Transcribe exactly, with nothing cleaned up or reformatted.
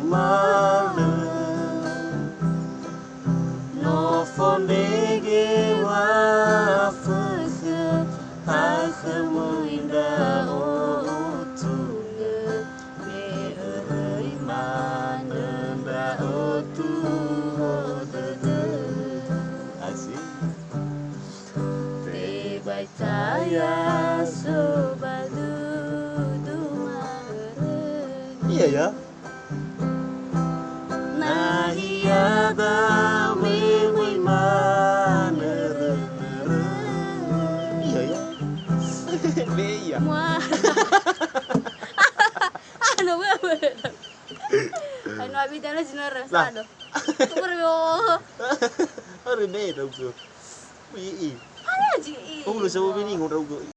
Malö, no fondrege wa fökhö, ha khö möi ndra'o utungö, me öröi manö ndra'o tuho dödö. Asik. Tebai taya so ba dudu ma'öröi. Iya, ya. Nahia da'ö me möi manö rörö. Iya, ya. Me iya. Mua. Anu, bö, bö. Anu, abi dana zinora, Lah. Sado. Kubur, bö. Ore ne, tau, bö. Ui, i. Ana, ji, i. Oh, lu sama bini, ngobrol, bö.